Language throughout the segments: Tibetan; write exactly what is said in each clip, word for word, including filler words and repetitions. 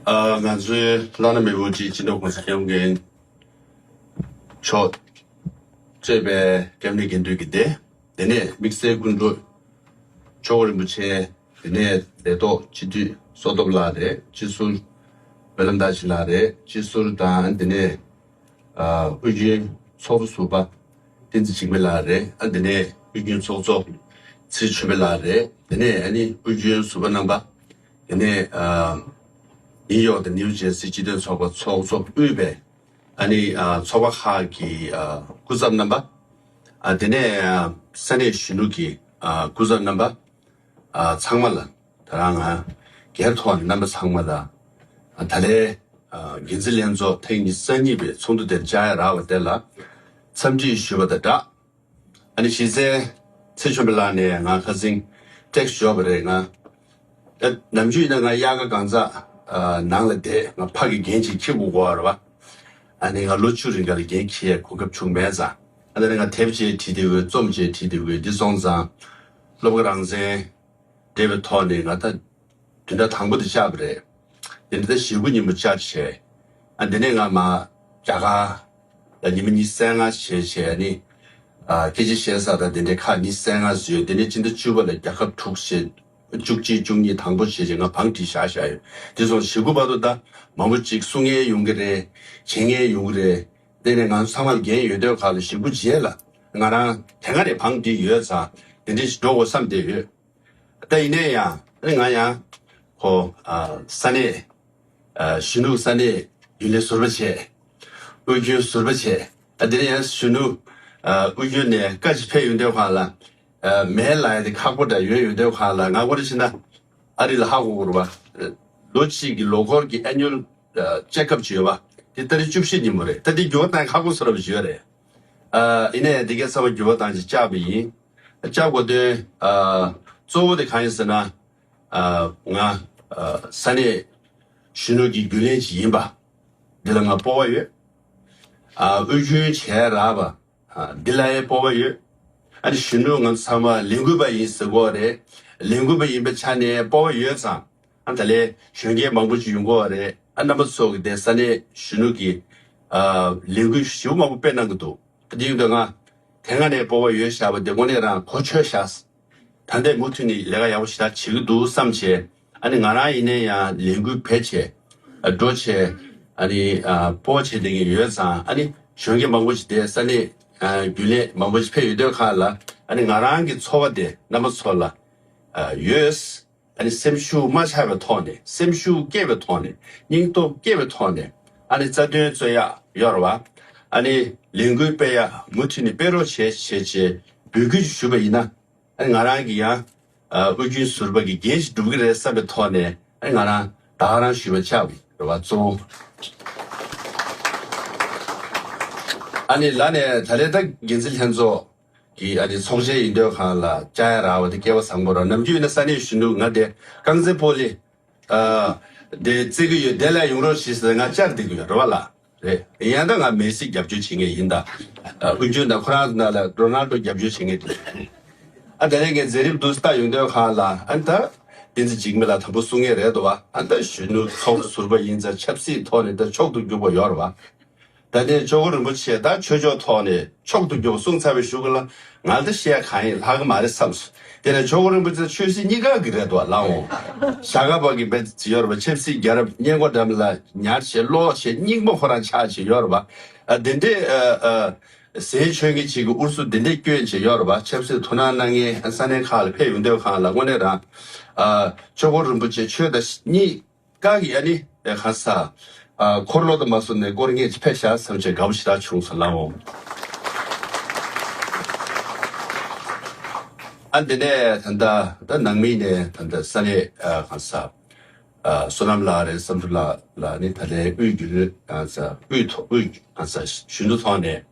ཨ། ང་ཚོའི་བླ་ན་མེད་པའི་སྤྱི་ནོར་༸གོང་ས་༸སྐྱབས་མགོན་མཆོག་གཙོས་པའི་སྐྱབས་གནས་དགེ་འདུན་གྱི་སྡེ། དེ་ནས་དམིགས་བསལ་སྐུ་མགྲོན་ཇོ་བོ་རིན་པོ་ཆེ། དེ་ནས་ལས་ཐོག་སྤྱི་འཐུས་བསོད་སྟོབས་ལགས་རེད། སྤྱི་ཟུར་སྨོན་ལམ་བདག་ཆེན་ལགས་རེད། སྤྱི་ཟུར་དང་། དེ་ནས་ཨ། དབུས་རྒྱུན་ཚོགས་གཙོ་ཟུར་པ་བསྟན་འཛིན་འཇིགས་མེད་ལགས་རེད། ཨ། དེ་ནས་དབུས་རྒྱུན་ཚོགས་གཙོ་ཚེ་རིང་ཆོས་འཕེལ་ལགས་རེད། དེ་ནས་ཨ་ནི་དབུས་རྒྱུན་ཟུར་པ་རྣམ་པ། དེ་ནས་ཨ། ནིའུ་ཡོག་དང་ནིའུ་ཇར་སི་སྤྱི་མཐུན་ཚོགས་པ་ཚོགས་གཙོ་དབུས་པའི་ཨ་ནི་ཨ། ཚོགས་པ་ཁག་གི་ཨ། སྐུ་ཚབ་རྣམ་པ། ཨ། དེ་ནས་ཨ། ས་གནས་གཞོན་ནུ་གི་ཨ། སྐུ་ཚབ་རྣམ་པ། ཨ། ཚང་མ་ལ་ད་རང་ང་སྒེར་ཐོག་ནས་རྣམ་པ་ཚང་མ་ལ། ཨ། ད་ལན་ཨ། འགན་འཛིན་ལྷན་ཚོགས་ཐེངས་ཉི་ཤུ་རྩ་གཉིས་པའི་ཚོགས་འདུ་དེར་བཅར་ཡ་རག་པ་དེ་ལ་འཚམས་འདྲི་ཞུས་པ་དང་སྦྲགས། ཨ་ནི་གཞི་རྩའི་ཚེ་ཆོས་འཕེལ་ལགས་ནས་ང་ཁ་སང་ཊེག་སི་ཞོག་པ་རེད། ང་ཨ། ནམ་རྒྱུན་ཡིན་ན་ང་དབྱར་ཁ་གང་ཚ་ཨ། ནང་ལ་བསྡད། ང་ཕ་གི་འགན་ཅིག་འཁྱེར་དགོས་ཀྱི་ཡོད་རེད་པ། ཨ་ནི་ང་ལོ་བཅུ་རིང་ག་ལ་འགན་འཁྱེར་གོ་སྐབས་བྱུང་མེད་ཙང་། ཨ་ནི་ང་དེབ་ཅིག་བྲིས་བསྡད་ཡོད། རྩོམ་ཅིག་བྲིས་བསྡད་ཡོད། འདི་སོང་ཙང་སློབ་ཁ་རང་བཙན་སྤྲད་པའི་ཐོག་ནས་ང་ད་བདུན་ཕྲག་དང་པོ་དེ་བཅར་བ་རེད། དེ་ནས་ད་ཞེ་དགུ་ཉིན་མོ་བཅར་བྱས། ཨ། དེ་ནས་ང་མར་རྒྱ་གར་ལ་ཉི་མ་ཉི་ཤུ་རྩ་ལྔ་བྱས་བྱས་ནི། ཨ། སྐད་ཆ་བཤད་ས་དང་དེ་འདྲའི་ཁག་ཉི་ཤུ་རྩ་ལྔ་བཟོས། དེ་ནས་སྤྱི་ཟླ་བཅུ་པ་ལ་རྒྱལ་ཁབ་དྲུག་བྱས། བཅུ་གཅིག་བཅུ་གཉིས་དང་པོ་བྱས་བྱས་ང་བང་བསྒྲིགས་བཞག་བཞག་ཡོད། དེ་སོང་ཞེ་དགུ་བར་དུ་ད་མང་པོ་ཅིག་གསུང་མཁན་ཡོང་གི་རེད། མཇལ་མཁན་ཡོང་གི་རེད། དེ་ནས་ང་ཚོ་ཚང་མར་འགན་ཡོད་དུས་ཁ་ལ་ཞེ་དགུ་རྗེས་ལ་ང་རང་དེ་སྔ་ནས་བང་བསྒྲིགས་ཡོད་ཙང་དེ་འདྲ་ཞིག་འགྲོ་དགོས་བསམ་བསྡད་ཡོད། ད་ཡིན་ནའི་ཡང་ཨ་ནི་ང་ཡང་ཁོ་ཨ། ས་གནས་ཨ། གཞོན་ནུ་ས་གནས་རྒྱུན་ལས་ཟུར་པ་བྱས། དབུས་རྒྱུན་ཟུར་པ་བྱས། ཨ། དེ་ནས་ཡང་གཞོན་ནུ་ཨ། དབུས་རྒྱུན་ནས་བཀའ་ཅིག་ཕེབས་ཡོང་དུས་ཁ་ལ། ཨ། མལ་ལ་ཡ་དེ་ཁག་པོ་འདྲ་ཡོད་ཡོང་དུས་ཁ་ལ་ང་ཁོ་རེ་ཕྱིན་ན་ཨ་རི་ལ་ཧ་གོ་དགོས་རེད་པ། ལོ་གཅིག་གི་ལོ་འཁོར་གྱི་ཨེ་ནུ་ཨལ་ཅེག་ཨབ་ཅིག་ཡོད་པ། དེ་ཏ་རིག་བཅུ་བཞི་ཉིན་མོ་རེད། ད་དེ་འགྱུར་བ་གཏོང་ཁག་པོ་བཟོ་འདྲ་པོ་ཅིག་ཡོད་རེད། ཨ། ཡིན་ནའི་དེ་གའི་ཚང་མ་འགྱུར་བ་གཏོང་ཅིག་བཅར་བ་ཡིན། བཅར་དགོས་དོན་ཨ། གཙོ་བོ་དེ་གང་ཡིན་ཟེར་ན། ཨ། ང་ཨ། ས་གནས་གཞོན་ནུ་གི་རྒྱུན་ལས་ཅིག་ཡིན་པ་འདི་ལ་ང་སྤོབས་པ་ཡོད། ཨ། དབུས་རྒྱུན་བྱས་རག་པ་ཨ། འདི་ལ་ཡང་སྤོབས་པ་ཡོད། ཨ་ནི་གཞོན་ནུ་ང་ཚོ་ཚང་མ་ལས་འགུལ་པ་ཡིན་ཟེར་གོ་རེད། ལས་འགུལ་པ་ཡིན་པའི་ཆ་ནས་སྤོབས་པ་ཡོད་ཙང་། ཨ། ད་ལན་གཞོན་སྐྱེས་མང་པོ་ཅིག་ཡོང་གི་ཡོད་རེད། ཨ། རྣམ་པ་ཚོ་གིས་དེ་ས་གནས་གཞོན་ནུ་གི་ཨ། ལས་འགུལ་ཞེ་པོ་མང་པོ་སྤེལ་གནང་གི་འདུག་དེ་ཡིན་དུས་ང་དེ་སྔ་ནས་སྤོབས་པ་ཡོད་བཞག་པ་དེ་དངོས་གནས་རང་གོ་ཆོད་བཞག་ད་ལྟའི་མུ་མཐུད་ནས་ལས་ཀ་ཡག་པོ་ཞེ་དྲག་བྱེད་ཀྱི་འདུག་བསམ་བྱས། ཨ་ནི་ང་རང་ཡིན་ནའི་ཡང་ལས་འགུལ་བྱས་བྱས། ཨ། འགྲོ་བྱས། ཨ་ནི་ཨ། སྤོབས་པ་བྱེད་བསྡད་མཁན་ཡོད་ཙང་། ཨ་ནི་གཞོན་སྐྱེས་མང་པོ་ཞིག་དེ་ས་གནས་ཨ། རྒྱུན་ལས་མང་པོ་ཞིག་ཕེབས་ཡོང་དུས་ཁ་ལ། ཨ་ནི་ང་རང་གི་ཚོར་བ་དེ་རྣམ་པ་ཚོ་ལ་ཨ། ཡོད། ཨ་ནི་སེམས་ཤུགས་མ་ཆག་པའི་ཐོག་ནས། སེམས་ཤུགས་སྐྱེད་པའི་ཐོག་ནས། སྙིང་སྟོབས་སྐྱེད་པའི་ཐོག་ནས། ཨ་ནི་རྩ་དོན་རྩོད་ཡག་ཡོད་རེད་པ། ཨ་ནི་ལས་འགུལ་སྤེལ་ཡག་མུ་མཐུད་ནས་སྤེལ་རོགས་བྱེད་བྱེད་ཅེས་འབོད་སྐུལ་ཞུས་པ་ཡིན་ན། ཨ་ནི་ང་རང་གིས་ཡང་ཨ། དབུས་རྒྱུན་ཟུར་པ་གི་འགན་ཞིག་སྒྲུབ་ཀྱི་རེད་བསམ་པའི་ཐོག་ནས། ཨ་ནི་ང་རང་ད་ག་རང་ཞུས་པ་ཆགས་པ་རེད་པ། གཙོ་བོ། ཨ་ནི་ལ་ནས་ད་ལན་ད་འགན་འཛིན་ལྷན་ཚོགས་ཀྱི་ཨ་ནི་ཚོགས་ཆེན་ཡིན་དུས་སྒང་ལ་བཅར་ཡ་རག་པ་དེ་སྐལ་བ་བཟང་པོ་རེད། ནམ་རྒྱུན་ཡིན་ན་ས་གནས་གཞོན་ནུ་ང་དེ་རྐང་རྩེན་པོ་ལི། ཨ། དེ་བརྩི་གི་ཡོད། དེ་ལ་ཡོང་རོགས་ཞེས་ཟེར་ང་བཅར་བསྡད་ཀྱི་ཡོད་རེད་པ་ལགས། རེད། ཡང་ད་ང་མེ་སི་རྒྱབ་སྐྱོར་བྱེད་མཁན་ཡིན་ད། ཨ། དབུས་རྒྱུན་དང་ཁོ་རང་ཚོ་ནང་ལ་རོ་ནལ་ཌོ་རྒྱབ་སྐྱོར་བྱེད་མཁན་དེ། ཨ། དེ་ནས་ངས་མཛད་རིམ་འདུག་སེ་ལྟ་ཡོང་དུས་སྒང་ལ། ཨ། ད་བསྟན་འཛིན་འཇིགས་མེད་ལགས་དང་པོ་གསུང་མཁན་རེད་འདུག་པ། ཨ། ད་གཞོན་ནུ་ཚོགས་གཙོ་ཟུར་པ་ཡིན་ཙང་ཆབ་སྲིད་ཐོག་ནས་ད་མཆོག་ཏུ་གྱུར་པ་ཡོད་རེད་པ། ད་ནས་ཇོ་བོ་རིན་པོ་ཆེ་ད་ཆོས་ཕྱོགས་ཐོག་ནས་མཆོག་ཏུ་གྱུར་པ་གསུངས་ཚར་བའི་གཞུག་གུ་ལ་ང་ད་བཤད་གང་ཡིན་ལྷག་གི་མ་རེད་བསམས་སོང་། དེ་ནས་ཇོ་བོ་རིན་པོ་ཆེ་ཆོས་སྲིད་གཉིས་ཀ་གི་རེད་འདུག་པ། ལགས་འོང་། ཞྭ་སྒབ་པ་གི་བེད་ཅིག་ཡོད་རེད་པ། ཆབ་སྲིད་རྒྱལ་རབས་སྔས་མགོ་འགྲམ་ལ་ཉར་བྱས་ཀློག་བྱས་རྙིང་པ་ཁོ་རང་ཆགས་བྱས་ཡོད་རེད་པ། ཨ། དེ་འདྲས་ཨ། ཨ། ཟས་མཆོད་མཁན་ཅིག་གི་ཨུ་ཚུགས་དེ་འདྲས་བསྐྱོན་བྱས་ཡོད་རེད་པ། ཆབ་སྲིད་ཐུགས་སྣང་གནང་མཁན་ས་གནས་ཁག་ལ་ཕེབས་ཡོང་དུས་སྒང་ལ་དངོས་གནས་རང་ཨ། ཇོ་བོ་རིན་པོ་ཆེ་ཆོས་དང་གཉིས་ཀ་གི་ཨ་ནི་ཨེ་ག་ས། ཨ། འཁོར་ལོ་དུ་མ་སོང་ནས་སྐོར་ངེས་ཅིག་ཕེབས་ཤག་བསམ་བྱས་དགའ་པོ་ཞེ་དྲག་བྱུང་སོང་། ལགས་འོང་། ཨ། དེ་ནས་ད་ལྟ་ད་ནང་མི་ནས་ད་ལྟ་ས་གནས་ཨ། ག་ས། ཨ། བསོད་ནམས་ལགས་རེད། བསམ་གྲུབ་ལགས་ལ་ནི་ད་ལན་དབུས་རྒྱུན་ལས་ག་ས། དབུས་ཐོག་དབུས་ག་ས་གཞོན་ནུ་ཐོག་ནས་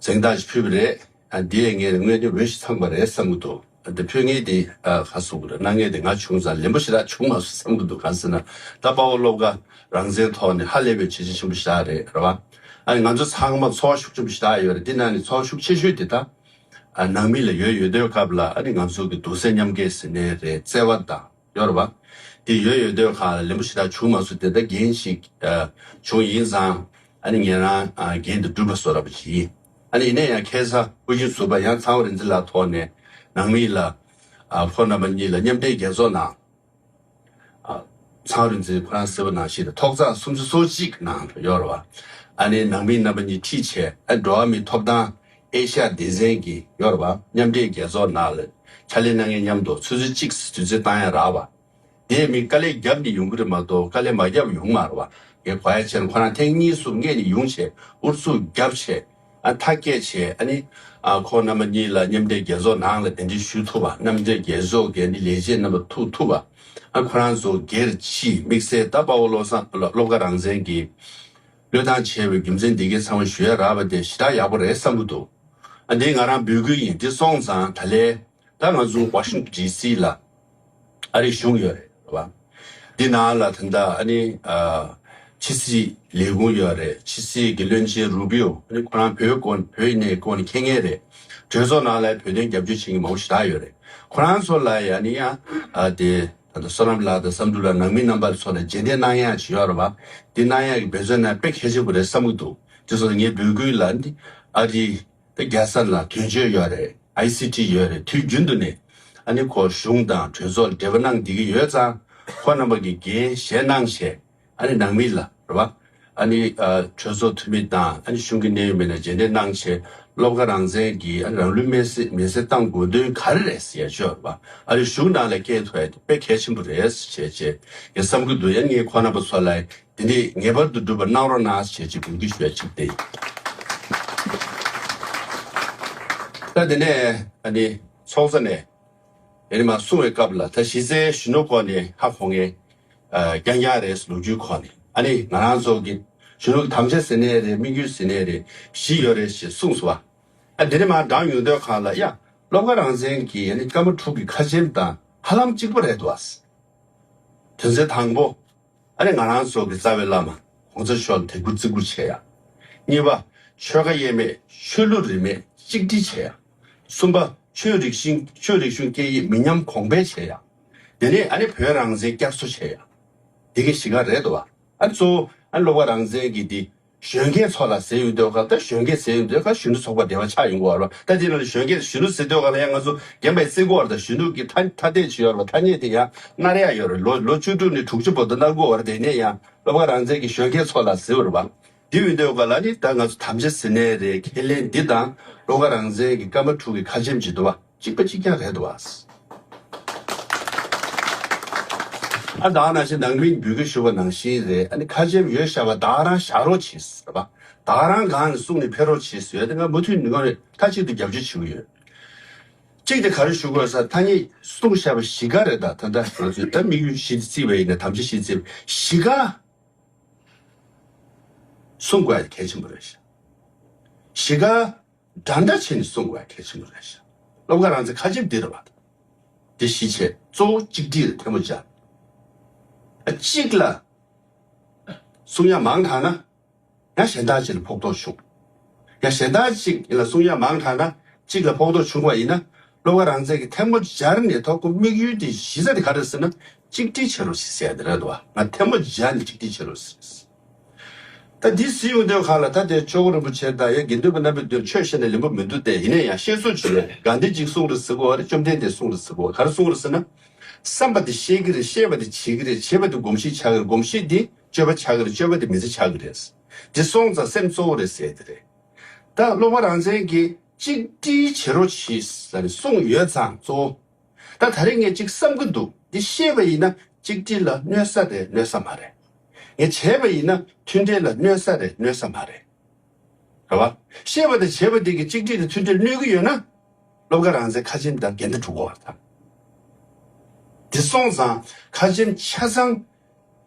གཟེངས་རྟགས་ཅིག་ཕུལ་བ་རེད། ཨ། འདི་ཡས་ངས་དངོས་གནས་འོས་ཤིང་འཚམས་པ་རེད་བསམ་གྱི་འདུག་ཨ། འདི་ཕུལ་མཁན་དེ་ཨ། ག་ཟེར་དགོས་རེད། གནང་མཁན་དེ་ང་བྱུང་ཙང་ལན་པོ་ཞེ་དྲག་བྱུང་མ་སོང་བསམ་གྱི་འདུག་གང་ཟེར་ན་ད་དཔའ་བོ་བློ་དགའ་རང་བཙན་ཐོག་ནས་ཧ་ལས་པའི་བྱས་རྗེས་ཆེན་པོ་ཞེ་དྲག་རེད། རེད་པ། ཨ་ནི་ང་ཚོ་ཚང་མ་ཚོར་བ་ཤུགས་ཆེན་པོ་ཞེ་དྲག་ཡོད་རེད། འདི་ནང་ནས་ཚོར་བ་ཤུགས་ཆེ་ཤོས་དེ་ད་ཨ། ནང་མི་ལ་ཡོད་ཡོད་དུས་སྐབས་ལ་ཨ་ནི་ང་ཚོ་གི་འདུག་སེ་མཉམ་སྐྱེད་ཟེར་ནའི་རེད། བརྩེ་བ་དང་ཡོད་རེད་པ། དེ་ཡོད་ཡོད་དུས་གང་ལ་ལེན་པོ་ཞེ་དྲག་བྱུང་མ་སོང་། དེ་ལྟར་འགན་ཞིག་ཨ་བྱུང་ཡིན་ཙང་། ཨ་ནི་ངེད་རང་ཨ་འགན་དེ་སྒྲུབ་པ་བཟོ་འདྲ་པོ་ཞིག་ཡིན། ཨ་ནི་ཡིན་ན་ཡང་ཁ་སང་དབུ་ཁྲིད་ཟུར་པ་ཡང་ཚེ་དབང་རིག་འཛིན་ལགས་ཐོག་ནས་ནང་མི་ལ་ཨ་ཁོང་རྣམ་པ་གཉིས་ལ་མཉམ་འབྲེལ་རྒྱལ་ཚོགས་ནང་ཨ་ཚེ་དབང་རིག་འཛིན་ཁོ་རང་གསལ་པོ་ནང་བཞིན་ཐོག་བརྩེགས་སུམ་ཅུ་སོ་གཅིག་ནང་ཡོད་རེད་པ། ཨ་ནི་ནང་མི་རྣམ་པ་གཉིས་ཁྲིད་བྱས། ཨ་འགྲོ་བ་མིའི་ཐོབ་ཐང་ཨེ་ཤ་ཡ་སྡེ་ཚན་གྱི་ཡོད་རེད་པ། མཉམ་འབྲེལ་རྒྱལ་ཚོགས་ནང་ལ་ཕྱག་ལས་གནང་མཁན་མཉམ་དུ་ཆུ་ཚོད་གཅིག་དུས་ཚོད་བཏང་ཡ་རག་པ། དེས་མི་དཀའ་ལས་བརྒྱབ་ནས་ཡོང་གི་རེད་མ་གཏོགས་དཀའ་ལས་མ་བརྒྱབ་ཡོང་མ་རེད་པ། ངས་གོ་ཡ་བྱས་ན་ཁོ་རང་ཐེངས་གཉིས་གསུམ་སྔོན་ནས་ཡོང་བྱས་ཨུ་ཚུགས་བརྒྱབ་བྱས། ཨ་མཐའ་སྐྱེལ་བྱས། ཨ་ནི་ཨ་ཁོང་རྣམ་པ་གཉིས་ལ་མཉམ་འབྲེལ་རྒྱལ་ཚོགས་ནང་ལ་གདན་འདྲེན་ཞུ་ཐུབ་པ། མཉམ་འབྲེལ་རྒྱལ་ཚོགས་ཀྱི་ཨ་ནི་ལས་བྱེད་རྣམ་པ་ཐུག་ཐུབ་པ། ཨ་ཁོ་རང་ཚོ་སྒེར་གྱིས་དམིགས་བསལ་ད་དཔའ་བོ་བློ་བཟང་བློ་བློ་དགའ་རང་བཙན་གྱིས་བློས་བཏང་བྱས་པའི་རྒྱུ་མཚན་འདི་གའི་ཚང་མ་ཞུ་ཡ་རག་པ་དེ་ཞེ་དྲག་ཡག་པོ་རེད་བསམ་གྱི་འདུག། ཨ་འདི་ང་རང་འབོད་སྐུལ་ཡིན། འདི་སོང་ཙང་ད་ལན་ད་ང་ཚོ་ཝ་ཤིང་ཊོན་ཌི་སི་ལ་ཨ་རིའི་གཞུང་ཡོད་རེད་བ། འདི་ནང་ལ་ད་ལྟ་ཨ་ནི་ཨ་ཕྱི་སྲིད་ལས་ཁུངས་ཡོད་རེད། ཕྱི་སྲིད་ཀྱི་བློན་ཆེན་རུ་པིའོ། ཨ་ནི་ཁོ་རང་བོད་སྐོར་བོད་ཡིན་ནའི་སྐོར་ནས་མཁྱེན་མཁན་རེད། གྲོས་ཚོགས་ནང་ལ་བོད་དོན་རྒྱབ་སྐྱོར་བྱེད་མཁན་མང་པོ་ཞེ་དྲག་ཡོད་རེད། ཁོ་རང་ཚོ་ལ་ཡང་ཨ་ནི་ཡང་ཨ་དེ་ད་ལྟ་བསོད་ནམས་ལགས་དང་བསམ་གྲུབ་ལགས་ནང་མི་རྣམ་པ་ཚོ་ལ་རྗེས་འདེད་གནང་ཡག་ཅིག་ཡོད་རེད་བ། འདི་གནང་ཡག་གི་འབད་བརྩོན་གནང་དཔེ་གལ་ཆེན་པོ་རེད་བསམ་གྱི་འདུག། དེ་སོང་ངས་འབོད་སྐུལ་ལ་འདི་ཨ་རི་ད་རྒྱལ་ས་ལ་དོན་གཅོད་ཡོད་རེད། ཨའི་སི་ཊི་ཡོད་རེད། དུས་རྒྱུན་དུ་ནས་ཨ་ནི་ཁོ་གཞུང་དང་གྲོས་ཚོགས་ལ་འབྲེལ་བ་གནང་བསྡད་ཀྱི་ཡོད་ཙང་། ཁོ་རྣམ་པ་གིས་འགན་བཞེས་གནང་བྱས། ཨ་ནི་ནང་མི་ལ་རེད་བ། ཨ་ནི་ཨ་གྲོས་ཚོགས་འཐུས་མི་དང་ཨ་ནི་གཞུང་གི་གནད་ཡོད་མི་ལ་རྗེས་འདེད་གནང་བྱས། བློ་དགའ་རང་བཙན་གྱིས་ཨ་ནི་རང་ལུས་མེར་སྲེག་མེར་སྲེག་བཏང་དགོས་དོན་ག་རེ་རེད་ཟེར་ཡ་ཅིག་ཡོད་རེད་བ། ཨ་ནི་གཞུང་ནང་ལ་སྐད་ཐོག་ཡ་དེ་དཔེ་གལ་ཆེན་པོ་རེད་ཟེར་བྱས་བྱས་ངས་བསམ་གྱི་འདུག། ཡང་ངས་ཁོ་རྣམ་པ་ཚོ་ལ་དེ་འདྲས་ངེས་པར་དུ་འགྲུབ་པ་གནང་རོགས་གནང་ཞེས་ཅིག་འབོད་སྐུལ་ཞུ་ཡ་ཅིག་དེ་ཡིན། ད་དེ་ནས་ཨ་ནི་ཚོགས་གཙོ་ནས་ཨ་ནི་མར་གསུང་བའི་སྐབས་ལ། ད་གཞི་རྩའི་གཞོན་ནུ་སྐོར་ནས་ཧ་གོ་མཁན་ཨ་རྐྱང་རྐྱང་རེད། ལོ་རྒྱུས་སྐོར་ནས་ཨ་ནི་ང་རང་ཚོ་གི་གཞོན་ནུ་དམ་བཅའ་ཟེར་ནའི་རེད། དམིགས་ཡུལ་ཟེར་ནའི་རེད། བཞི་ཡོད་རེད་ཞེས་གསུངས་སོང་བ། ཨ་དེ་ནས་མར་འགྲངས་ཡོང་དུས་གང་ལ་ཡ་བློ་དགའ་རང་བཙན་གྱི་ཨ་ནི་སྐར་མ་དྲུག་གི་ཁ་ཆེམས་དང་ཧ་ལམ་གཅིག་པ་རེད་འདུག་ཨ། དོན་ཚན་དང་པོ། ཨ་ནི་ང་རང་ཚོ་གི་རྩ་བའི་བླ་མ་༸གོང་ས་མཆོག་ལ་དད་གུས་བརྩི་བཀུར་བྱེད་ཡ། གཉིས་པ། ཆོལ་ཁ་དབྱེ་མེད་ཆོས་ལུགས་རིས་མེད་གཅིག་སྒྲིལ་བྱེད་ཡ། གསུམ་པ། ཆོས་རིག་གཞུང་ཆོས་རིག་གཞུང་སྐད་ཡིག་མི་ཉམས་གོང་འཕེལ་བྱེད་ཡ། དེ་ནས་ཨ་ནི་བོད་རང་བཙན་བསྐྱར་གསོ་བྱེད་ཡ། དེ་གི་གཞི་རྐང་རེད་འདུག་བ། ཨ་གཙོ་བོ་ཨ་ནི་བློ་དགའ་རང་བཙན་གྱི་དེ་གཞོན་སྐྱེས་ཚོ་ལ་ཟེར་ཡོང་དུས་ག་ད་གཞོན་སྐྱེས་ཟེར་ཡོང་དུས་ག་གཞོན་ནུ་ཚོགས་པ་སྡེ་བ་ཆགས་ཡོང་གི་ཡོད་རེད་བ། ད་དེ་ནང་ལ་གཞོན་སྐྱེས་གཞོན་ནུ་ཟེར་དུས་ག་ལ་ཡང་ང་ཚོ་རྒན་པའི་བརྩི་གི་ཡོད་རེད། ད་གཞོན་ནུ་གི་ཐ་ཐ་དད་ཅིག་ཡོད་རེད་བ། ཐ་སྙད་དེ་ཡང་གནང་ཡ་ཡོད་རེད། ལོ་ལོ་བཅུ་དྲུག་ནས་དྲུག་ཅུ་བར་དུ་གནང་གི་ཡོད་རེད། དེ་ནས་ཡང་བློ་དགའ་རང་བཙན་གྱི་གཞོན་སྐྱེས་ཚོ་ལ་ཟེར་བ་རེད་བ། དེ་ཡོང་དུས་ག་ལ་ནི་ད་ང་ཚོ་དམ་བཅའ་ཟེར་ནའི་རེད། ཁས་ལེན་འདི་དང་བློ་དགའ་རང་བཙན་གྱི་སྐར་མ་དྲུག་གི་ཁ་ཆེམས་ཅིག་འདུག་བ། གཅིག་པ་གཅིག་རྐྱང་རེད་འདུག་བ། ཨ་ད་ནང་བཞིན་ནང་མིས་འབོད་སྐུལ་ཞུ་བ་ནང་བཞིན་རེད། ཨ་ནི་ཁ་ཆེམས་ཡོད་བཞག་པ་ད་ག་རང་བཞག་རོགས་བྱེད་ཟེར་བ། ད་ག་རང་སྒང་ནས་གསུངས་ནས་ཕེབས་རོགས་བྱེད་ཟེར་ཡོད། དེ་ང་མུ་མཐུད་ནས་ངོས་ནས་མཐའ་གཅིག་ཏུ་རྒྱབ་སྐྱོར་ཞུ་གི་ཡོད། གཅིག་དེ་ག་རེ་ཞུ་དགོས་ས། ཐ་སྙད་གསུངས་བཞག་པ་བཞི་ཀ་རེད། ད་ད་ལྟ་ང་ཚོས་ད་དམིགས་ཡུལ་བཞི་དེ་བརྩིས་པ་ཡིན་ན། དམ་བཅའ་བཞི་བརྩིས་པ་བཞི་ཀ་གསུང་དགོས་ཡ་གལ་ཆེན་པོ་རེད་ཤག། གཞི་ཀ་འདྲ་འདྲ་བྱས་ནས་གསུང་དགོས་ཡ་གལ་ཆེན་པོ་རེད་ཤག། བློ་དགའ་རང་བཙན་ཁ་ཆེམས་འདི་རེད་བ། འདི་གཞི་བྱས་གཙོ་བོ་གཅིག་སྒྲིལ་ལ་ཐལ་མོ་སྦྱར། ཨ་གཅིག་ལ་གསུང་ཡ་མང་དྲགས་ན་ཡང་གཞན་དག་ཅིག་ལ་ཕོག་ཐུག་བྱུང་། ཡང་གཞན་དག་ཅིག་ལ་གསུང་ཡ་མང་དྲགས་ན་གཅིག་ལ་ཕོག་ཐུག་བྱུང་བ་ཡིན་ན། བློ་དགའ་རང་བཙན་གྱིས་ཐལ་མོ་སྦྱར་ནས་ཐོག་ཁོ་དམིགས་ཡུལ་དེ་གཞི་རྩ་དེ་ག་རེ་ཟེར་ན། གཅིག་སྒྲིལ་བྱེད་རོགས་ཞེས་ཟེར་ཡ་དེ་རེད་འདུག་བ། ང་ཐལ་མོ་སྦྱར་ནས་གཅིག་སྒྲིལ་བྱེད་རོགས་ཟེར། ད་འདི་ཟེར་ཡོང་དུས་ག་ལ། ད་དེ་ཆོས་གོང་རིན་པོ་ཆེ་དང་ཡང་དགེ་འདུན་པ་རྣམ་པའི་མདུན་ཆོས་བཤད་ན་ལེན་པོ་མི་འདུག་སྟེ། ཡིན་ན་ཡང་བཤད་སྲོལ་ཅིག་ཡོད། ག་འདི་གཅིག་གསུང་རེད་ཟེར་གོ་བ་རེད། བཅོམ་ལྡན་འདས་གསུང་རེད་ཟེར་གོ་བ། ག་རེ་གསུང་རེད་ཟེར་ན། བསམ་པ་དེ་བཤད་ཀྱི་རེད། བཤད་པ་དེ་བྱེད་ཀྱི་རེད། བྱེད་པ་དེ་གོམས་གཤིས་ཆགས་ཀྱི་རེད། གོམས་གཤིས་དེ་སྤྱོད་པ་ཆགས་ཀྱི་རེད། སྤྱོད་པ་དེ་མི་ཚེ་ཆགས་ཀྱི་རེད། དེ་སོང་ཙང་སེམས་གཙོ་བོ་རེད་ཟེར་དེ་རེད། ད་བློ་དགའ་རང་བཙན་གྱིས་གཅིག་སྒྲིལ་བྱེད་རོགས་གྱིས་ཟེར་ནས་གསུངས་ཡོད་ཙང་གཙོ་བོ། ད་ད་རེས་ངས་གཅིག་བསམ་གྱི་འདུག། འདི་བཤད་པ་ཡིན་ན་གཅིག་སྒྲིལ་ལ་གནོད་ས་རེད་གནོད་ས་མ་རེད། ངས་བྱས་པ་ཡིན་ན་མཐུན་སྒྲིལ་ལ་གནོད་ས་རེད་གནོད་ས་མ་རེད། རེད་བ། བཤད་པ་དང་བྱས་པ་དེ་གིས་གཅིག་སྒྲིལ་དང་མཐུན་སྒྲིལ་གནོད་ཀྱི་ཡོད་ན། བློ་དགའ་རང་བཙན་ཁ་ཆེམས་དང་འགལ་ཟླ་འགྲོ་གི་ཡོད་རེད་ད། དེ་སོང་ཙང་ཁ་ཆེམས་ཆ་ཚང་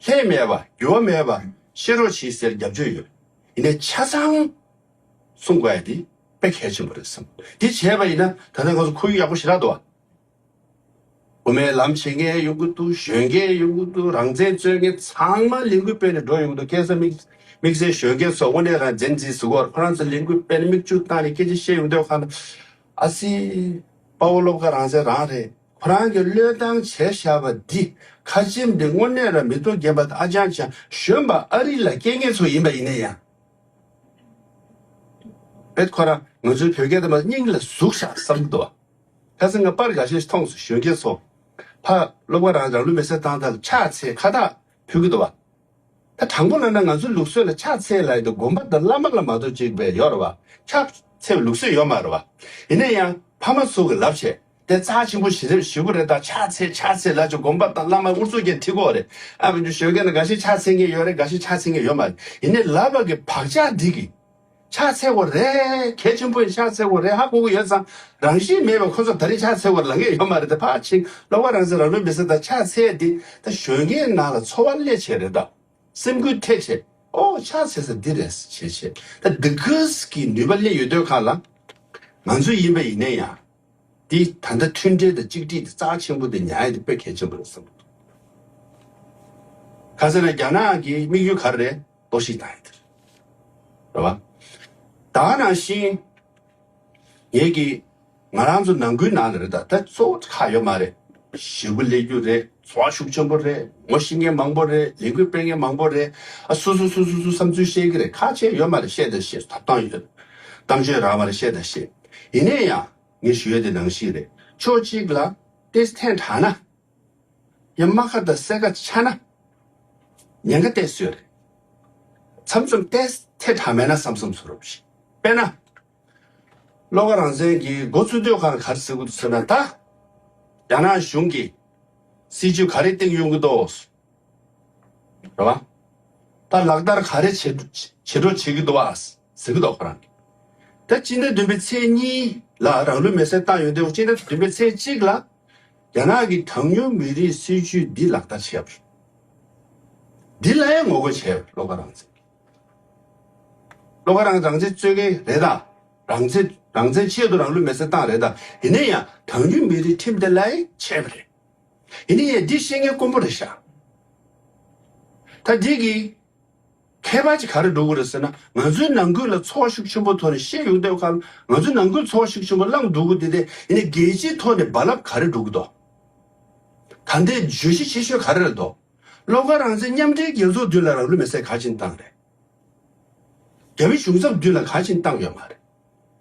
ལྷད་མེད་པ་འགྱུར་བ་མེད་པ་བཤད་རོགས་གྱིས་ཟེར་རྒྱབ་སྐྱོར་ཡོད། ཡིན་ནའི་ཆ་ཚང་གསུང་དགོས་ཡ་དེ་དཔེ་གལ་ཆེན་པོ་རེད་བསམ། དེ་བྱས་པ་ཡིན་ན་ད་ལྟ་ང་ཚོ་ཁོར་ཡུག་ཡག་པོ་ཞེ་དྲག་འདུག་བ། དབུ་མའི་ལམ་བྱེད་མཁན་ཡོང་གི་འདུག། གཞོན་སྐྱེས་ཡོང་གི་འདུག། རང་བཙན་རྩོད་མཁན་ཚང་མ་ལས་འགུལ་སྤེལ་ནས་འགྲོ་ཡོང་གི་འདུག། ཁ་སང་དམིགས་དམིགས་བསལ་གཞོན་སྐྱེས་ཚོ་དངོས་གནས་རང་བཙན་རྩིས་ཟུག་གོ། ཁོ་རང་ཚོ་ལས་འགུལ་སྤེལ་ནས་མིག་ཆུ་བཏང་ནས་སྐད་ཆ་བཤད་ཡོང་དུས་གང་ལ། ཨ་ཙི། དཔའ་བོ་བློ་དགའ་རང་བཙན་རང་རེད། ཁོ་རང་གི་བློས་བཏང་བྱས་བཞག་པ་འདི་ཁ་ཆེམས་འདི་དངོས་གནས་ར་མི་ཐོག་རྒན་པ་དང་ཨ་ཅང་ཅང་གཞོན་པ་ཨ་རི་ལ་སྐྱེ་མཁན་ཚོ་ཡིན་པ་ཡིན་ན་ཡང་། བེད་ཁོ་རང་ང་ཚོའི་བོད་སྐད་དུ་མ་སྙིང་ལ་ཟུག་བཞག་བསམ་གི་འདུག་ཁ་སང་ང་པར་འགའ་ཤས་མཐོང་སོང་གཞོན་སྐྱེས་ཚོ། ཕ་སློབ་ག་རང་རང་ལུས་མེ་སྲེག་བཏང་ཐལ་ཕྱག་འཚལ་ཁ་བཏགས་ཕུལ་གི་འདུག་བ། ད་དྲང་པོ་ལབ་ན་ང་ཚོའི་ལུགས་སྲོལ་ལ་ཕྱག་འཚལ་ལབ་ཡོད་དུས་དགོན་པ་དང་བླ་མ་ལ་མ་གཏོགས་གཅིག་པས་ཡོད་རེད་བ། ཕྱག་འཚལ་བའི་ལུགས་སྲོལ་ཡོད་མ་རེད་བ། ཡིན་ན་ཡང་ཕ་མ་ཚོ་གི་ལབ་བྱས་དེ་རྩ་ཆེན་པོ་ཞེ་དྲག་ཞེ་པོ་རེད། ད་ཕྱག་འཚལ་ཕྱག་འཚལ་ལབ་བྱས་དགོན་པ་དང་བླ་མ་དབུ་གཙོ་རྒྱན་ཁྲི་སྐོར་རེད། ཨ་བ་འཇུ་ཞོལ་རྒན་ལ་འགའ་ཤས་ཕྱག་འཚལ་མཁན་ཡོད་རེད། འགའ་ཤས་ཕྱག་འཚལ་མཁན་ཡོད་མ་རེད། ཡིན་ནའི་ལབ་པ་གི་བག་ཆགས་འདི་གི་ཕྱག་འཚལ་དགོས་རེད། གལ་ཆེན་པོ་ཡིན། ཕྱག་འཚལ་དགོས་རེད་ཧ་གོ་གི་ཡོད་ཙང་རང་བཞིན་མེད་པའི་ཁོ་ཚོ་ད་རེས་ཕྱག་འཚལ་དགོས་རེད་ལབ་མཁན་ཡོད་མ་རེད། ད་ཕར་ཕྱིན་སློབ་ག་རང་འཚལ་རང་ལུས་མེ་སྲེག་དང་ཕྱག་འཚལ་འདི་ད་གཞོན་སྐྱེས་ནང་ལ་ཚོར་བ་སླེབས་བྱས་རེད། ད་སེམས་འགུལ་ཐེབས་བྱས་ཨོ་ཕྱག་འཚལ་ས་འདི་རེད་བྱས་བྱས་ད་འདི་གས་ཀྱི་ནུས་པ་སླེབས་ཡོད་དུས་ག་ལ་ང་ཚོ་ཡིན་པ་ཡིན་ན་ཡང་འདི་ད་ལྟ་མཐུན་སྒྲིལ་དང་གཅིག་སྒྲིལ་དེ་རྩ་ཆེན་པོ་དེ་ཉར་ཡ་དེ་དཔེ་གལ་ཆེན་པོ་རེད་བསམ་གི་འདུག་ག་ཟེར་ན་རྒྱ་ནག་གི་དམིགས་ཡུལ་ག་རེ་རེད། གཏོར་བཤིག་བཏང་ཡ་དེ་རེད། རེད་བ། ད་ག་ནང་བཞིན་ངེད་ཀྱི་ང་རང་ཚོ་ནང་ཁུལ་ནང་ལ་རེད། ད་ད་གཙོ་བོ་ཁག་ཡོད་མ་རེད། ཞེ་པོ་སླེབས་རྒྱུ་རེད། ཚོར་བ་ཤུགས་ཆེན་པོ་རེད། ངོ་ཤེས་མཁན་མང་པོ་རེད། ལས་འགུལ་སྤེལ་མཁན་མང་པོ་རེད། ཨ་སོ་སོ་སོ་སོ་སོ་བསམ་ཚུལ་བཤད་ཀྱི་རེད། ཁག་ཆེ་ཡོད་མ་རེད། བཤད་ད་བཤད་ཐོབ་ཐང་ཡོད། གཏམ་བརྗོད་རག་མ་རེད། བཤད་ད་བཤད། ཡིན་ན་ཡང་ངས་ཞུ་ཡ་དེ་ནང་བཞིན་རེད། ཕྱོགས་གཅིག་ལ་ཏེས་ཐན་དྲག་ན། ཡང་རྨ་ཁ་དང་སེར་ཁ་ཆགས་ན། ཉེན་ཁ་ཏོག་ཙམ་ཡོད་རེད། མཚམས་མཚམས་ཏོག་ཙམ་ཐལ་དྲགས་མེད་ན་བསམ་བསམ་ཚོར་བ་ཞིག་དཔེར་ན། བློ་དགའ་རང་བཙན་གྱིས་འགོ་ཚུགས་དུས་གང་ག་རེ་ཟེར་གྱི་འདུག་ཟེར་ན། ད་རྒྱ་ནག་གཞུང་གིས་སྲིད་ཇུས་ག་རེ་བཏིང་ཡོང་གི་འདུག་རེད་བ། ད་ལག་བསྟར་ག་རེ་བྱེད་བྱེད་འགྲོ་བྱེད་ཀྱི་འདུག་བ་ཟེར་གྱི་འདུག་ཁོ་རང་གིས། ད་སྤྱི་ཟླ་བདུན་པའི་ཚེས་གཉིས་ལ་རང་ལུས་མེར་སྲེག་བཏང་ཡོད་དུས་སྤྱི་ཟླ་བདུན་པའི་ཚེས་གཅིག་ལ་རྒྱ་ནག་གི་གྲངས་ཉུང་མི་རིགས་སྲིད་ཇུས་འདི་ལག་བསྟར་བྱས་པ་རེད། འདི་ལ་ཡང་ངོ་རྒོལ་བྱས་པ་རེད། བློ་དགའ་རང་བཙན་གྱིས། བློ་དགའ་རང་རང་བཙན་རྩོད་མཁན་རེད་ད། རང་བཙན་རང་བཙན་ཆེད་དུ་རང་ལུས་མེར་སྲེག་བཏང་རེད་ད། ཡིན་ན་ཡང་གྲངས་ཉུང་མི་རིགས་ཁྲིམས་དེ་ལ་ཡང་བྱས་པ་རེད། ཡིན་ན་ཡང་འདི་བཤད་མཁན་དཀོན་པོ་རེད་ཤག་ད་འདི་གི་ཁྱད་པར་ཅིག་ག་རེ་འགྲོ་གི་རེད་ཟེར་ན། ང་ཚོའི་ནང་ཁུལ་ལ་ཚོར་བ་ཤུགས་ཆེན་པོ་ཐོག་ནས་བཤད་ཡོང་དུས་ཁ་ལ་ང་ཚོའི་ནང་ཁུལ་ཚོར་བ་ཤུགས་ཆེན་པོ་བསླངས་འགྲོ་གི་འདི་དེ་ཡིན་ན་རྒྱལ་སྤྱིའི་ཐོག་ནས་རྦ་རླབས་ག་རེ་འགྲོ་གི་འདུག་ད་ལྟའི་བརྗོད་གཞི་ཆེ་ཤོས་ག་རེ་རེད་འདུག་བློ་དགའ་རང་བཙན་མཉམ་འབྲེལ་རྒྱལ་ཚོགས་མདུན་ལ་རང་ལུས་མེར་སྲེག་ག་ཅིན་བཏང་རེད། རྒྱ་མི་གཞུང་ཚབ་མདུན་ལ་ག་ཅིན་བཏང་ཡོད་མ་རེད།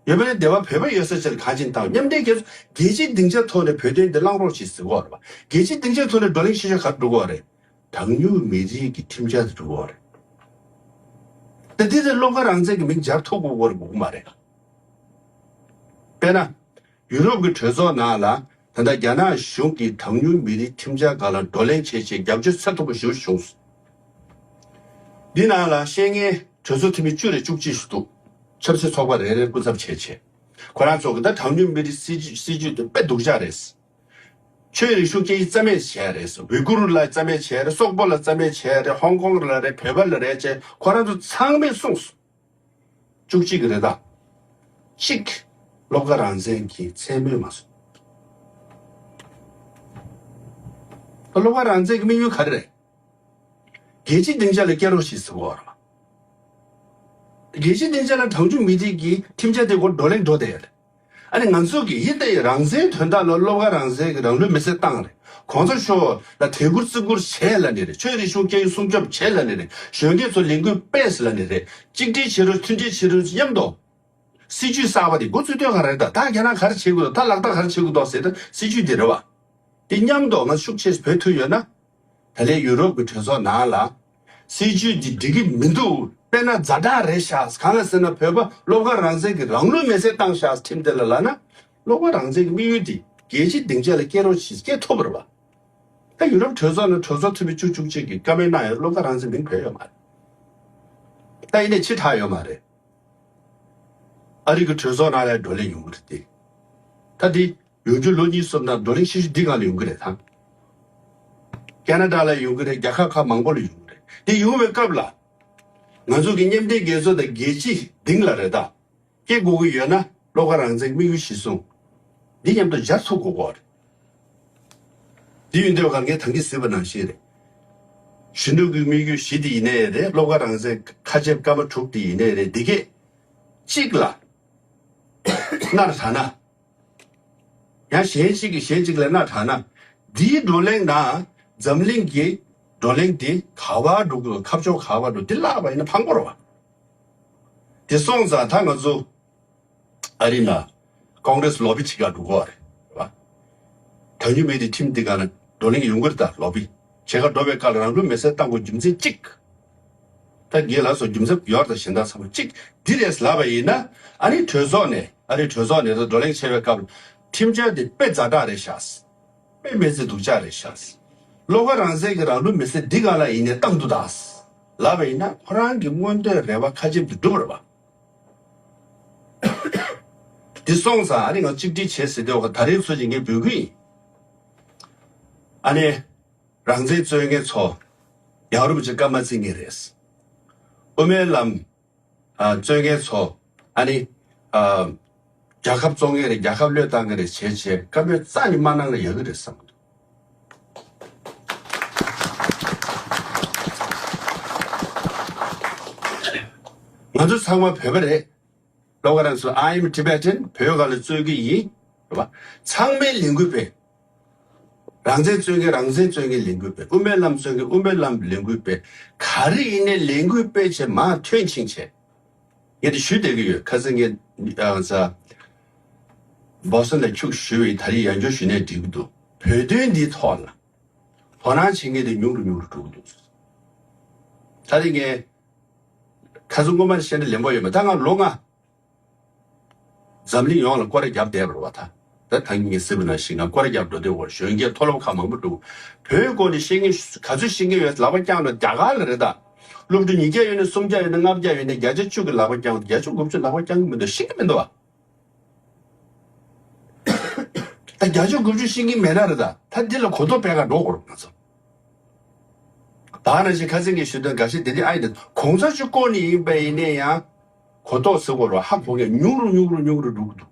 ཡོད་པ་ནི་སྡེ་བ་བོད་པ་ཡོད་ས་ཆ་ལ་ག་ཅིན་བཏང་། མཉམ་འབྲེལ་རྒྱལ་ཚོགས་རྒྱལ་སྤྱིའི་སྡིངས་ཆ་ཐོག་ནས་བོད་དོན་འདི་བླང་རོགས་བྱེད་ཟེར་གོ་རེད་པ། རྒྱལ་སྤྱིའི་སྡིངས་ཆ་ཐོག་ནས་བགྲོ་གླེང་བྱེད་ཆོག་ག་རེ་འགྲོ་གོ་རེད། གྲངས་ཉུང་མི་རིགས་ཀྱི་ཁྲིམས་འཆར་དུ་འགྲོ་གོ་རེད། ད་འདི་དེ་བློ་དགའ་རང་བཙན་གྱི་མིང་སྦྱར་ཐུབ་དགོས་གོ་རེད་གོ་གི་མ་རེད། དཔེར་ན། ཡུ་རོབ་ཀྱི་གྲོས་ཚོགས་ནང་ལ་ད་ལྟ་རྒྱ་ནག་གཞུང་གིས་གྲངས་ཉུང་མི་རིགས་ཁྲིམས་འཆར་སྒང་ལ་བགྲོ་གླེང་བྱེད་ཆེད་རྒྱབ་སྐྱོར་ཚད་མཐོ་པོ་ཞེ་པོ་བྱུང་སོང་། འདི་ནང་ལ་བཤད་མཁན་གྲོས་ཚོགས་འཐུས་མི་བཅུ་རེ་བཅུ་གཅིག་ཞིག་འདུག་ཆབ་སྲིད་ཚོགས་པ་རེ་རེར་སྐུ་ཚབ་བྱེད་ཆེད། ཁོ་རང་ཚོ་གིས་ད་གྲངས་ཉུང་མི་རིགས་སྲིད་ཇུས་སྲིད་ཇུས་དེ་དཔེ་སྡུག་ཅག་རེད། ཆོས་རིག་གཞུང་སྐད་ཡིག་རྩ་མེད་བྱས་རེད། ཝི་གུར་ལ་རྩ་མེད་བྱས་རེད། སོག་པོ་ལ་རྩ་མེད་བྱས་རེད། ཧོང་ཀོང་ལ་རེད། བོད་པ་ལ་རེད་བྱས་ཁོ་རང་ཚོ་ཚང་མས་གསུངས་སོང་། བཅུ་གཅིག་རེད་ད། གཅིག་བློ་དགའ་རང་བཙན་གྱིས་མཚན་སྨོས་མ་སོང་། བློ་དགའ་རང་བཙན་གྱི་དམིགས་ཡུལ་ག་རེ་རེད། རྒྱལ་སྤྱིའི་སྡིངས་ཆ་ལ་སྐྱེལ་རོགས་བྱེད་ཟེར་བ་རེད། རྒྱལ་སྤྱིའི་སྡིངས་ཆ་ལ་གྲངས་ཉུང་མི་རིགས་ཀྱི་ཁྲིམས་འཆར་དེ་སྐོར་བགྲོ་གླེང་འགྲོ་བསྡད་ཡོད་རེད། ཨ་ནི་ང་ཚོ་གི་ཡིན་ད་ཡིན་རང་བཙན་དོན་དག་ལ་བློ་དགའ་རང་བཙན་གྱིས་རང་ལུས་མེར་སྲེག་བཏང་རེད། གོང་ས་མཆོག་ལ་དད་བཀུར་བརྩི་བཀུར་བྱས་ལབ་ནི་རེད། ཆོས་རིག་གཞུང་སྐད་ཡིག་སྲུང་སྐྱོབ་བྱས་ལབ་ནི་རེད། གཞོན་སྐྱེས་ཚོ་ལས་འགུལ་སྤེལ་ལབ་ནི་རེད། གཅིག་སྒྲིལ་བྱེད་རོགས། མཐུན་སྒྲིལ་བྱེད་རོགས། མཉམ་དུ་སྲིད་ཇུས་གསར་པ་དེ་འགོ་ཚུགས་དུས་ག་རེ་རེད། ད་ད་རྒྱ་ནག་ག་རེ་བྱེད་དགོས་འདུག་ད་ལག་བསྟར་ག་རེ་བྱེད་དགོས་འདུག་ད་སྲིད་ཇུས་དེ་རེད་བ། དེ་མཉམ་དུ་ང་ཤུགས་ཆེ་བོད་ཐུག་ཡོད་ན། ད་ལན་ཡུ་རོབ་ཀྱི་གྲོས་ཚོགས་ནང་ལ་སྲིད་ཇུས་འདི་འགྲིག་གི་མི་འདུག་དཔེར་ན་ཛ་དྲག་རེད་ཤག་གང་ལ་ཟེར་ན་བོད་པ་བློ་དགའ་རང་བཙན་གྱིས་རང་ལུས་མེར་སྲེག་བཏང་ཤག་ཁྲིམས་དེ་ལ་ལབ་ན། བློ་དགའ་རང་བཙན་གྱི་དམིགས་ཡུལ་འདི་རྒྱལ་སྤྱིའི་སྡིངས་ཆ་ལ་སྐྱེལ་རོགས་བྱེད་སྐྱེལ་ཐུབ་པ་རེད་བ། ད་ཡུ་རོབ་གྲོས་ཚོགས་ནང་གྲོས་ཚོགས་འཐུས་མི་བཅུ་བཅུ་གཅིག་གིས་བཀའ་མོལ་གནང་ཡོད། བློ་དགའ་རང་བཙན་མིང་བོས་ཡོད་མ་རེད། ད་ཡིན་ནའི་ཕྱི་དྲགས་ཡོད་མ་རེད། ཨ་རི་གི་གྲོས་ཚོགས་ནང་ལ་བགྲོ་གླེང་ཡོང་གི་རེད་དེ། ད་དེ་ཡོང་རྒྱུ་ལོ་གཉིས་གསུམ་ནང་བགྲོ་གླེང་ཤུགས་ཆེ་འདི་སྒང་ལ་ཡོང་གི་རེད་ད། ཁེ་ན་ཌ་ལ་ཡོང་གི་རེད། རྒྱལ་ཁབ་ཁག་མང་པོ་ལ་ཡོང་གི་རེད། དེ་ཡོང་བའི་སྐབས་ལ། ང་ཚོ་གི་མཉམ་འབྲེལ་རྒྱལ་ཚོགས་དང་རྒྱལ་སྤྱིའི་སྡིངས་ལ་རེད་ད། སྐྱེལ་དགོས་ཀྱི་ཡོད་ན་བློ་དགའ་རང་བཙན་དམིགས་ཡུལ་གཞིར་བཟུང་། འདི་མཉམ་དུ་སྦྱར་ཐུབ་དགོས་ཀྱི་རེད། འདི་ཡོད་འདོད་ག་ངས་ད་གིན་ཟེར་བ་ནང་བཞིན་རེད། གཞོན་ནུ་གི་དམིགས་ཡུལ་བཞི་དེ་ཡིན་ནའི་རེད། བློ་དགའ་རང་བཙན་ཁ་ཆེམས་སྐར་མ་དྲུག་དེ་ཡིན་ནའི་རེད། འདི་གས་གཅིག་ལ་སྣར་ཐ་ན། ཡང་གཞན་ཞིག་གིས་གཞན་ཅིག་ལ་སྣ་དྲངས་ན། འདིའི་བགྲོ་གླེང་ནང་འཛམ་གླིང་གི་བགྲོ་གླེང་འདི་ག་བར་འགྲོ་དགོས། ཁ་ཕྱོགས་ག་བར་འགྲོ། འདི་བརླག་པ་ཡིན་ན་ཕངས་པོ་རེད་བ། དེ་སོང་ཙང་ད་ང་ཚོ་ཨ་རི་ན་ཀོང་རེས་ལོ་བི་བྱེད་ག་འགྲོ་དགོས་རེད་བ། དོན་སྙིང་མེད་དེ་ཁྲིམས་འདི་ག་ན་བགྲོ་གླེང་ཡོང་གི་རེད། ད་ལོ་བི་བྱེད་ག་འགྲོ་བའི་སྐབས་ལ་རང་ལུས་མེ་སྲེག་བཏང་དགོས་རྒྱུ་མཚན་གཅིག་ད་རྒན་ལགས་སོགས་རྒྱུ་མཚན་ཡོད་རེད། ད་གཞན་དག་ཚང་མ་གཅིག་འདི་རེད་ལབ་པ་ཡིན་ན། ཨ་ནི་གྲོས་ཚོགས་ནས་ཨ་རི་གྲོས་ཚོགས་ནས་ད་བགྲོ་གླེང་བྱེད་པའི་སྐབས་ལ་ཁྲིམས་འཆར་འདི་དཔེ་ཛ་དྲག་རེད་ཤག་དཔེ་མི་སྲིད་སྡུག་ཅག་རེད་ཤག་བློ་དགའ་རང་བཙན་གྱི་རང་ལུས་མེ་སྲེག་འདི་ག་ལ་ཡིན་ནའི་བཏང་འདུག་ད་ལབ་པ་ཡིན་ན། ཁོ་རང་གི་མངོན་འདོད་རེ་བ་ཁ་ཆེམས་དེ་འགྲུབ་རེད་བ། འདི་སོང་ཙང་ཨ་ནི་ང་གཅིག་སྒྲིལ་བྱེད་ཟེར་དུས་ད་རེས་ཚོ་ཞིག་ངས་འབོད་སྐུལ་ཡིན། ཨ་ནི་རང་བཙན་རྩོད་མཁན་ཚོ་ཡང་རུབ་ཅིག་སྐར་མ་བརྩི་ངེས་རེད། དབུ་མའི་ལམ་ཨ་རྩོད་མཁན་ཚོ་ཨ་ནི་ཨ་རྒྱལ་ཁབ་བཙོང་མཁན་རེད། རྒྱལ་ཁབ་བློས་བཏང་མཁན་རེད་བྱས་བྱས་བཀའ་མོལ་རྩ་ནས་མ་གནང་ན་ཡག་གི་རེད་བསམ་གི་འདུག་ང་ཚོ་ཚང་མ་བོད་པ་རེད། བློ་དགའ་རང་ཚོ་I am Tibetan བོད་སྒང་ལ་རྩོད་ཀྱི་ཡིན། རེད་བ། ཚང་མས་ལས་འགུལ་སྤེལ། རང་བཙན་རྩོད་མཁན་རང་བཙན་རྩོད་མཁན་ལས་འགུལ་སྤེལ། དབུ་མའི་ལམ་རྩོད་མཁན་དབུ་མའི་ལམ་ལས་འགུལ་སྤེལ། ག་རེ་ཡིན་ནའི་ལས་འགུལ་སྤེལ་བྱས་མར་ཐོན་ཕྱིན་བྱས། ངས་དེ་ཞུས་བསྡད་ཀྱི་ཡོད། ཁ་སང་ངས་ཨ་ས་བོ་སི་ཊོན་ལ་ཁྱུག་ཞུས་པའི་ད་རེས་ཡང་བསྐྱར་ཞུས་ནའི་འགྲིག་གི་འདུག་བོད་དོན་འདིའི་ཐོག་ལ་དོ་སྣང་བྱེད་མཁན་དེ་ཉུང་རུ་ཉུང་རུ་འགྲོ་གི་འདུག་ད་རེས་ངས་ཁ་སང་སྔོན་མ་བཤད་ན་ལེན་པོ་ཡོད་མ། ད་ང་ལོ་ལྔ་འཛམ་གླིང་ཡོངས་ལ་སྐོར་ར་བརྒྱབ་བསྡད་པ་རེད་བ། ད་ད་ཐང་གི་ངས་སྲིད་པ་ནང་བཞིན་ང་སྐོར་ར་བརྒྱབ་འགྲོ་བསྡད་པ་རེད། གཞོན་སྐྱེས་མཐོ་སློབ་ཁག་མང་པོ་འགྲོ། བོད་སྐོར་ནས་ཤེས་མཁན་ག་ཚོད་ཤེས་མཁན་ཡོད་ལག་པ་བརྐྱངས་རོགས། རྒྱ་གར་ལ་རེད་ད། སློབ་ཕྲུག་ཉིས་བརྒྱ་ཡོད་ན་སུམ་བརྒྱ་ཡོད་ན་ལྔ་བརྒྱ་ཡོད་ན་བརྒྱ་ཆ་བཅུ་གི་ལག་པ་བརྐྱངས། བརྒྱ་ཆ་དགུ་བཅུ་ལག་པ་བརྐྱང་གི་མི་འདུག་ཤེས་ཀྱི་མི་འདུག་བ། ད་བརྒྱ་ཆ་དགུ་བཅུ་ཤེས་ཀྱི་མེད་ན་རེད་ད། ད་འདི་ལ་གོ་རྟོགས་སྤེལ་ག་འགྲོ་དགོས་རེད་ང་ཚོ། ད་ནང་བཞིན་ཁ་སང་ངས་ཞུས་དོན་འགའ་ཤས་དེ་འདྲ་ཨ་ཡིན་ད། གོང་ས་མཆོག་བསྐོ་ནི་ཡིན་པ་ཡིན་ནའི་ཡང་གོ་རྟོགས་ཟེར་དགོས་རེད་བ། ཧ་གོ་མཁན་ཉུང་རུ་ཉུང་རུ་ཉུང་རུ་འགྲོ་གི་འདུག་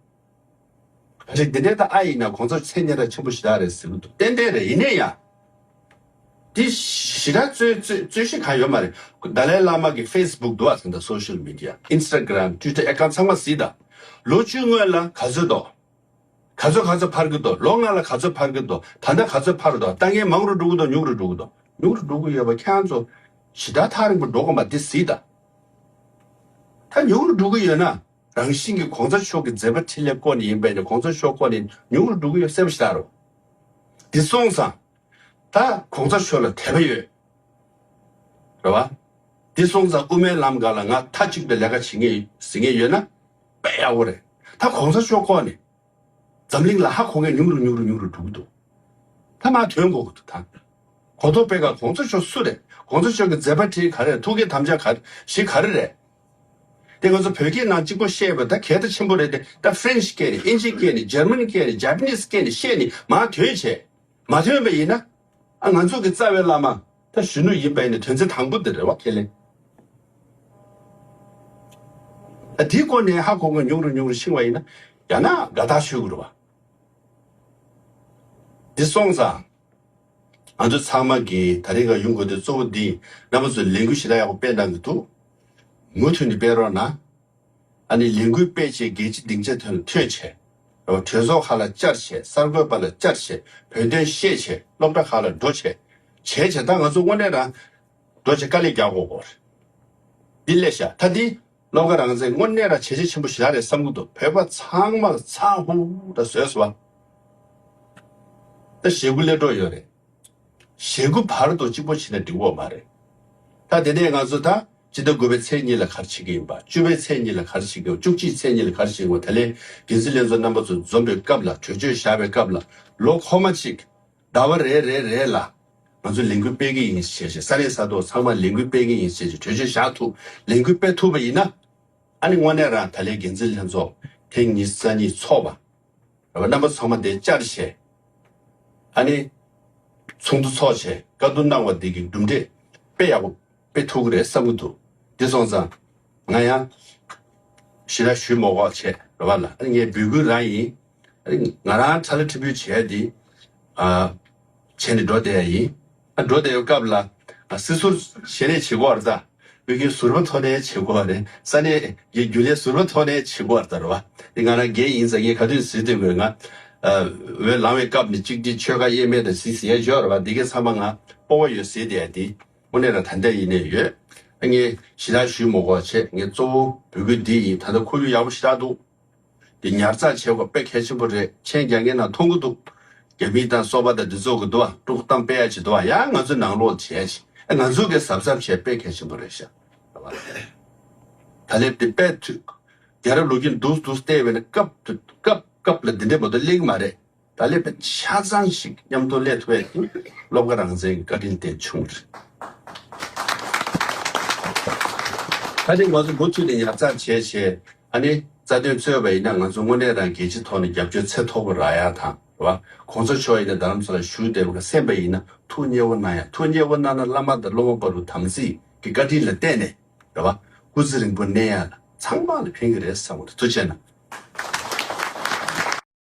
རེད། འདི་འདྲའི་ད་ཨ་ཡིན་ན་གོང་ས་མཚན་སྙན་གྲགས་ཆེན་པོ་ཞེ་དྲག་རེད་ཟེར་གི་འདུག་ཏན་ཏན་རེད། ཡིན་ནའི་ཡང་། འདི་ཞེ་དྲག་རྩོད་རྩོད་རྩོད་གཞི་གང་ཡོད་མ་རེད། ཌ་ལའི་བླ་མ་གི་ཕེ་སི་བུག་འདུག་ཨ། ད་ལྟ་སོ་ཤལ་མི་ཌི་ཡ་ཨིན་སི་ཊ་གྷ་རམ་ཊུ་ཝི་ཊར་ཨེ་ཀའུན་ཊི་ཚང་མ་གཟིགས་དང་། ལོ་བཅུའི་སྔོན་ལ་ག་ཚོད་འདུག་ག་ཚོད་ག་ཚོད་འཕར་གི་འདུག་ལོ་ལྔ་ལ་ག་ཚོད་འཕར་གི་འདུག་ད་ལྟ་ག་ཚོད་འཕར་འདུག་ལྟ་མཁན་མང་རུ་འགྲོ་གི་འདུག་ཉུང་རུ་འགྲོ་གི་འདུག་ཉུང་རུ་འགྲོ་གི་ཡོད་པ་ཁྱེད་རང་ཚོ་ཞེ་དྲག་ཐག་རིང་པོ་འགྲོ་དགོས་མ། འདི་གཟིགས་དང་། ད་ཉུང་རུ་འགྲོ་གི་ཡོད་ན། རང་བཞིན་གྱིས་གོང་ས་མཆོག་གི་མཛད་པ་འཕྲིན་ལས་བསྐོ་ནས་ཡིན་པས་ནི་གོང་ས་མཆོག་བསྐོ་ནས་ཉུང་རུ་འགྲོ་གི་ཡོད་གསལ་པོ་ཞེ་དྲག་རེད། འདི་སོང་ཙང་། ད་གོང་ས་མཆོག་ལ་དད་པ་ཡོད། རེད་བ། འདི་སོང་ཙང་དབུ་མའི་ལམ་སྒང་ལ་ང་མཐའ་གཅིག་ཏུ་ལས་ཀ་བྱེད་ངེས་ཟེར་ངེས་ཡོད་ན་དཔེ་ཡག་པོ་རེད། ད་གོང་ས་མཆོག་བསྐོ་ནས་འཛམ་གླིང་ལ་ཧ་གོ་མཁན་ཉུང་རུ་ཉུང་རུ་ཉུང་རུ་འགྲོ་གི་འདུག་ད་མར་ཐོན་དགོས་ཀྱི་འདུག་ད་གོ་རྟོགས་སྤེལ་ག་གོང་ས་མཆོག་སུ་རེད། གོང་ས་མཆོག་གི་མཛད་པ་འཕྲིན་ག་རེ་རེད། ཐུགས་འགན་དམ་བཅའ་ག་རེ་གཞི་ག་རེ་རེད། དེ་ང་ཚོ་བོད་སྐད་ནང་གཅིག་པོ་བཤད་པ་ད་གལ་ད་ཆེན་པོ་རེད་དེ། ད་ཧྥ་རན་ཤི་སྐད་ནས་ཨིན་ཇི་སྐད་ནས་ཇར་མ་ནི་སྐད་ནས་ཇ་པ་ནིས་སྐད་ནས་བཤད་ནས་མར་ཐོན་བྱས། མ་ཐོན་པ་ཡིན་ན། ཨ་ང་ཚོ་གི་རྩ་བའི་བླ་མ་ད་གཞོན་ནུ་ཡིན་པ་ཡིན་ན་དོན་ཚན་དང་པོ་དེ་རེད་བ། ཁས་ལེན། ཨ་དེའི་སྐོར་ནས་ཧ་གོ་མཁན་ཉུང་རུ་ཉུང་རུ་ཕྱིན་པ་ཡིན་ན་ཡང་ན་དགའ་རྟགས་ཞུ་དགོས་རེད་བ། འདི་སོང་ཙང་། ང་ཚོ་ཚང་མ་གིས་ད་རེས་ཀ་ཡོང་དགོས་དེ་གཙོ་བོ་འདི་རྣམ་པ་ཚོས་ལས་འགུལ་ཞེ་དྲག་ཡག་པོ་སྤེལ་གནང་གི་འདུག་མུ་མཐུད་ནས་སྤེལ་རོགས་གནང་། ཨ་ནི་ལས་འགུལ་སྤེལ་བྱས་རྒྱལ་སྤྱི་སྡིངས་ཆ་དེ་ལ་ཐོན་བྱས། གྲོས་ཚོགས་ཁག་ལ་བཅར་བྱས། གསར་འགོད་པ་ལ་བཅར་བྱས། བོད་དོན་བཤད་བྱས། སློབ་གྲྭ་ཁག་ལ་འགྲོ་བྱས། བྱས་བྱས་ད་ང་ཚོ་དངོས་གནས་རང་འགྲོ་བྱས་དཀའ་ལས་རྒྱག་དགོས་སྐོར། འདི་སླེབས་ཤག་ད་འདི་བློ་དགའ་རང་བཙན་དངོས་གནས་རང་བྱས་རྗེས་ཆེན་པོ་ཞེ་དྲག་རེད་བསམ་གྱི་འདུག་བོད་པ་ཚང་མ་ཚ་ཧུ་ད་བཟོས་སོང་བ། ད་ཞེ་དགུ་སླེབས་འགྲོ་ཡོད་རེད། ཞེ་དགུ་བར་དུ་གཅིག་པོ་བྱས་ན་འགྲིག་གི་མ་རེད། ད་དེ་ནས་ང་ཚོ་ད་སྤྱི་ཟླ་དགུ་པའི་ཚེས་གཉིས་ལ་ག་རེ་བྱེད་ཀྱི་ཡིན་པ། བཅུ་པའི་ཚེས་གཉིས་ལ་ག་རེ་བྱེད་ཀྱི་ཡོད། བཅུ་གཅིག་ཚེས་གཉིས་ལ་ག་རེ་བྱེད་ཀྱི་ཡོད། ད་ལན་འགན་འཛིན་ལྷན་ཚོགས་རྣམ་པ་ཚོ་འཛོམས་པའི་སྐབས་ལ། གྲོས་ཆོད་བཞག་པའི་སྐབས་ལ། ལོ་འཁོར་མ་གཅིག་ཟླ་བ་རེ་རེ་རེ་ལ་ང་ཚོ་ལས་འགུལ་སྤེལ་གྱི་ཡིན་ཞེས་བྱས། ས་གནས་ས་ཐོག་ཚང་མ་ལས་འགུལ་སྤེལ་གྱི་ཡིན་ཞེས་བྱས་གྲོས་ཆོད་བཞག་ཐུབ། ལས་འགུལ་སྤེལ་ཐུབ་པ་ཡིན་ན། ཨ་ནི་དངོས་གནས་རང་ད་ལན་འགན་འཛིན་ལྷན་ཚོགས་ཐེངས་ཉི་ཤུ་རྩ་གཉིས་ཚོགས་པ། རེད་བ། རྣམ་པ་ཚང་མ་དེ་བཅར་བྱས། ཨ་ནི་ཚོགས་འདུ་ཚོགས་བྱས་བཀའ་བསྡུར་གནང་བ་འདི་གི་གྲུབ་འབྲས་དཔེ་ཡག་པོ་དཔེ་ཐུག་གི་རེད་བསམ་གྱི་འདུག་འདི་སོང་ཙང་ང་ཡང་ཞེ་དྲག་ཞུ་མ་དགོས་བྱས་རེད་བ་ལ། ཨ་ནི་ངའི་འབོད་སྐུལ་རང་ཡིན། ཨ་ནི་ང་རང་ཁྲ་ལ་ཁྲི་འབུལ་བྱས་ཏེ་ཨ་བྱས་ནས་འགྲོ་བསྡད་ཡ་ཡིན། ཨ་འགྲོ་བསྡད་ཡོད་སྐབས་ལ་ཨ་སྲིད་ཟུར་ཞལ་ནས་བྱེད་དགོས་རེད་ད། དབུས་རྒྱུན་ཟུར་པ་ཐོག་ནས་བྱེད་དགོས་རེད། ས་གནས་ཀྱི་རྒྱུན་ལས་ཟུར་པ་ཐོག་ནས་བྱེད་དགོས་རེད་ད། རེད་བ། དེ་ང་རང་རྒན་ཡིན་ཙང་ངས་ག་དུས་ཟེར་དུས་དགོས་ང་ འོས་ལངས་པའི་སྐབས་ནས་གཅིག་སྒྲིལ་ཆོལ་ཁ་དབྱེ་མེད་དང་ཟིག་ཟེར་ཡ་ཡོད་རེད་བ། འདི་གའི་ཚང་མ་ང་སྤོབས་པ་ཡོད་ཟེར་བསྡད་ཡ་དེ་དངོས་གནས་རང་ད་ལྟ་ཡིན་ནས་ཡོད། ངས་ཞེ་དྲག་ཞུས་མ་དགོས་བྱས། ངས་གཙོ་བོ་འབོད་སྐུལ་འདི་ཡིན། ད་ལྟ་ཁོར་ཡུག་ཡག་པོ་ཞེ་དྲག་འདུག། འདི་ཉར་ཚགས་བྱེད་དགོས་དཔེ་གལ་ཆེན་པོ་རེད། མཆན་རྒྱག་མཁན་ནང་མཐོང་གི་འདུག། རྒྱ་མི་དང་སོ་པ་དང་འདི་ཚོ་གི་འདུག་བ། དཀྲུག་གཏམ་སྤེལ་ཡ་ཅིག་འདུག་བ། ཡང་ང་ཚོས་ནང་ལོགས་བྱས་ཅིག། ཨ་ང་ཚོ་གི་གཟབ་གཟབ་བྱས་དཔེ་གལ་ཆེན་པོ་རེད་ཤག། ད་ལེབ་དེ་དཔེ་མཐུད། རྒྱལ་རབས་ལོ་རྒྱུས་འདུག་འདུག་བལྟས་པས་ན་སྐབས་དུ་སྐབས་སྐབས་ལ་འདི་འདྲ་མ་གཏོགས་གླེང་མ་རེད། ད་ལེབ་དཔེ་ཆ་ཚང་ཞིག་མཉམ་དུ་སླེབས་ཐུབ་ཡ་དེ་སློབ་དགའ་རང་བཙན་གྱི་བཀའ་དྲིན་དེ་བྱུང་རེད། ད་དེ་ང་ཚོ་མུ་མཐུད་དེ་ཉར་ཚགས་བྱས་བྱས། ཨ་ནི་རྩ་དོན་རྩོད་པ་ཡིན་ན་ང་ཚོ་དངོས་གནས་རང་རྒྱལ་སྤྱིའི་ཐོག་ནས་རྒྱབ་སྐྱོར་ཚད་མཐོ་པོ་རག་ཡ་དང་རེད་བ། གོང་ས་མཆོག་ཡིན་ན་རྡ་རམ་ས་ལ་བཞུགས་བསྡད་པ་ག་གསན་པ་ཡིན་ན་ཐུགས་མཉེས་པོ་གནང་ཡ། ཐུགས་མཉེས་པོ་གནང་ན་བླ་མ་དང་སློབ་མ་བར་དུ་དམ་ཚིག་གི་བཀའ་དྲིན་ལ་བརྟེན་ནས་རེད་བ། སྐུ་ཚེ་རིང་པོ་གནས་ཡ་ལ་ཚང་མ་ལ་ཕན་གི་རེད་བསམ་གི་རེད། ཐུགས་རྗེ་གནང་།